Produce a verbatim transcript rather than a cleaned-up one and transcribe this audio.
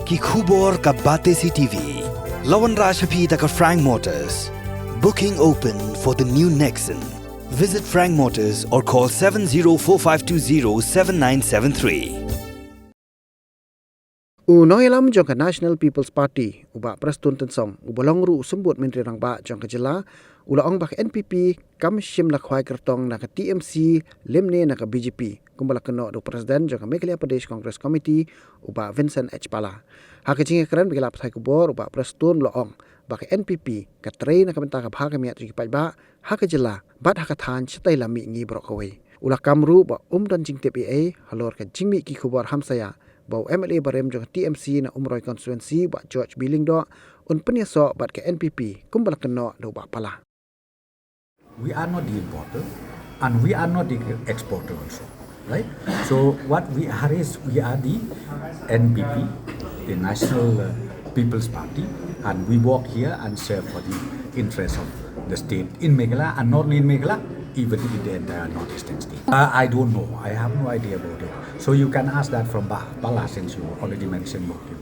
Ki khubor ka Batesi T V. La wanrah sha phi da ka Frank Motors. Booking open for the new Nexon. Visit Frank Motors or call seven zero four five two zero seven nine seven three. U nongïalam jong ka National People's Party, u Bah Prestone Tynsong, uba long ruh u symbud Myntri Rangbah jong ka jylla, u la ong ba ka N P P kam shym la khwai kyrtong na ka T M C lymne na ka B J P, kumba la kynnoh da u President jong ka Meghalaya Pradesh Congress Committee, u Bah Vincent H Pala. Ha ka jingïakren bad ki lad pathai khubor, u Bah Prestone u la ong ba ka N P P ka trei na ka bynta ka bha ka miat jong ki paidbah ha ka jylla bad ha ka thaiñ shatei la mihngi baroh kawei. U la kam ruh ba um don jingtip ei ei halor ka jingmih ki khubor hamsaïa ba u M L A barim jong ka T M C na Umroi constituency, Bah George B Lyngdoh, un pynïasoh bad ka N P P, kumba la kynnoh da u Bah Pala. We are not the importer and we are not the exporter also, right? So what we are is, we are the N P P, the National, uh, People's Party, and we work here and serve for the interests of the state in Meghalaya, and not only in Meghalaya, even in the entire northeastern state. Uh, I don't know. I have no idea about it. So you can ask that from Bah Pala, since you already mentioned about him.